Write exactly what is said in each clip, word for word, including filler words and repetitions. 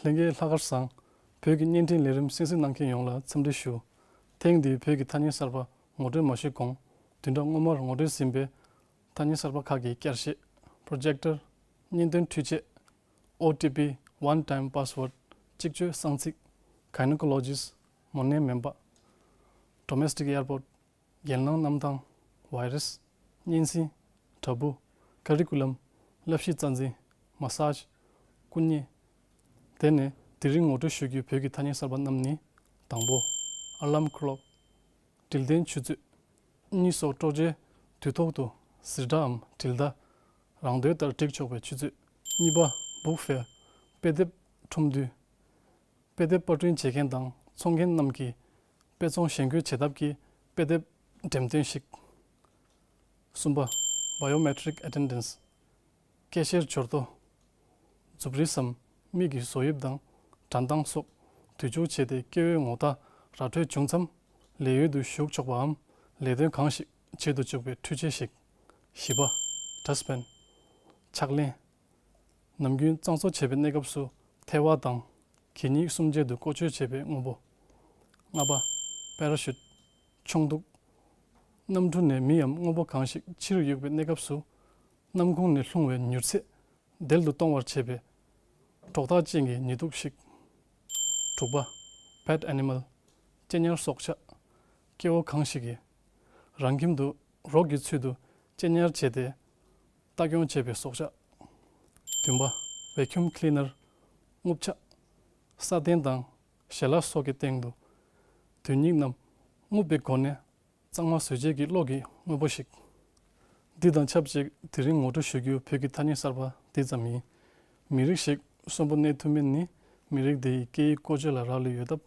ལྷན་རྒྱས་ལྷག་དཀར་བཟང་། བོད་ཀྱི་བརྙན་འཕྲིན་ལས་རིམ་གསན་གཟིགས་གནང་མཁན་ཡོངས་ལ་འཚམས་འདྲི་ཞུ། ཐེངས་འདིའི་བོད་ཀྱི་ཐ་སྙད་གསར་པ་ངོ་སྤྲོད་མ་ཞུས་གོང་། བདུན་ཕྲག་སྔོན་མར་ངོ་སྤྲོད་ཟིན་པའི་ཐ་སྙད་གསར་པ་ཁག་གི་བསྐྱར་བཤད། Projector། བརྙན་སྟོན་འཕྲུལ་ཆས། O T P, one time password། གཅིག་སྤྱོད་གསང་ཚིག། Gynecologist། མོ་ནད་སྨན་པ། Domestic Airport། རྒྱལ་ནང་གནམ་ཐང་། Virus། གཉན་སྲིན། དྲ་འབུ། Curriculum། བསླབ་གཞི་རྩ་འཛིན། Massage། བསྐུ་མཉེ། དེ་ནས་དེ་རིང་ངོ་སྤྲོད་ཞུ་རྒྱུའི་བོད་ཀྱི་ཐ་སྙད་གསར་པ་རྣམས་ནི། དང་པོ། Alarm clock། དྲིལ་ལྡན་ཆུ་ཚོད། གཉིད་སོགས་སྤྲོ་སྐྱིད་དུས་ཐོག་ཏུ་གཟེར་སྒྲའམ་དྲིལ་བརྡ་རང་འདོད་ལྟར་སྒྲིག་ཆོག་པའི་ཆུ་ཚོད། གཉིས་པ། Book Fair། དཔེ་དེབ་ཁྲོམ་འདུས། དཔེ་དེབ་པར་སྐྲུན་བྱེད་མཁན་དང་འཚོང་མཁན་རྣམས་ཀྱིས་དཔེ་ཚོང་ཞན་སྐུལ་བྱེད་ཐབས་ཀྱི་དཔེ་དེབ་འགྲེམས་སྟོན་ཞིག་གསུམ་པ། Biometric Attendance། སྐད་བཤེར་འབྱོར་ཐོ། མཛུབ་རིས་སམ་མིག་གི་བཟོ་དབྱིབས་དང་འགྲན་སྟངས་སོགས་བསྡུས་འཇོག་བྱས་ཏེ་སྐྱེ་བོའི་ངོ་རྟགས་ར་སྤྲོད་བྱུང་མཚམས་ལས་ཡུལ་དུ་ཞུགས་ཆོག་པའམ་ལས་དོན་གང་ཞིག་བྱེད་དུ་བཅུག་པའི་འཕྲུལ་ཆས་ཤིག་བཞི་པ། Dustpan། ཕྱག་ལེན། ནམ་རྒྱུན་གཙང་བཟོ་བྱེད་པའི་གནས་སྐབས་སུ་ཐལ་བ་དང་གད་སྙིགས་གསུམ་ཆད་དུ་བཀོལ་སྤྱོད་བྱེད་པའི་དངོས་པོ། ལྔ་པ། Parachute། མཆོང་གདུགས། གནམ་གྲུ་ནས་མི་འམ་དངོས་པོ་གང་ཞིག་ཕྱིར་གཡུག་པའི་གནས་སྐབས་སུ་གནམ་ཁུང་ནས་ལྷུང་བའི་མྱུར་ཚད་དལ་དུ་གཏོང་བར་བྱེད་པའི་གྲོགས་ཐག་ཅན་གྱི་ཉི་གདུགས་ཤིག་དྲུག་པ། Pet Animal། གཅེན་ཉར་སྲོག་ཆགས། སྐྱེ་བོ་གང་ཞིག་གིས་རང་ཁྱིམ་དུ་རོགས་ཀྱི་ཚུལ་དུ་གཅེན་ཉར་བྱས་ཏེ། ལྟ་སྐྱོང་བྱེད་པའི་སྲོག་ཆགས། བདུན་པ། Vacuum Cleaner། རྔུབ་ཆ། ས་གདན་དང་ཞལ་ལག་སོགས་ཀྱི་སྟེང་དུ་དུད་སྙིགས་རྣམས་རྔུབ་པའི་སྒོ་ནས་གཙང་མ་བཟོ་བྱེད་ཀྱི་གློག་གི་དངོས་པོ་ཞིག་འདི་དང་ཆབས་ཅིག་དེ་རིང་ངོ་སྤྲོད་ཞུ་རྒྱུ་བོད་ཀྱི་ཐ་སྙད་གསར་པ་འདི་ཙམ་ཡིན། མི་རིགས་ཤིག་གསོན་པོ་གནས་ཐུབ་མིན་ནི་མི་རིགས་དེ་ཡི་སྐད་ཡིག་བཀོལ་སྤྱོད་ལ་རག་ལས་ཡོད་སྟབས།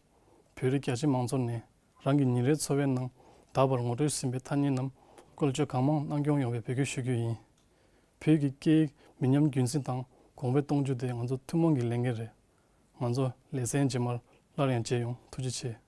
བོད་རིགས་རྒྱ་ཆེ་མང་ཚོགས་ནས་རང་གི་ཉིན་རེའི་འཚོ་བའི་ནང་ད་བར་ངོ་སྤྲོད་ཟིན་པའི་ཐ་སྙད་རྣམས་བཀོལ་སྤྱོད་གང་མང་གནང་སྐྱོང་ཡོང་བའི་འབོད་སྐུལ་ཞུ་རྒྱུ་ཡིན། བོད་ཀྱི་སྐད་ཡིག་མི་ཉམས་རྒྱུན་འཛིན་དང་གོང་འཕེལ་གཏོང་རྒྱུ་དེ་ང་ཚོ་ཐུན་མོང་གི་ལས་འགན་རེད། ང་ཚོ་ལེ་ཚན་རྗེས་མར་སླར་ཡང་མཇལ་ཡོང་། ཐུགས་རྗེ་ཆེ།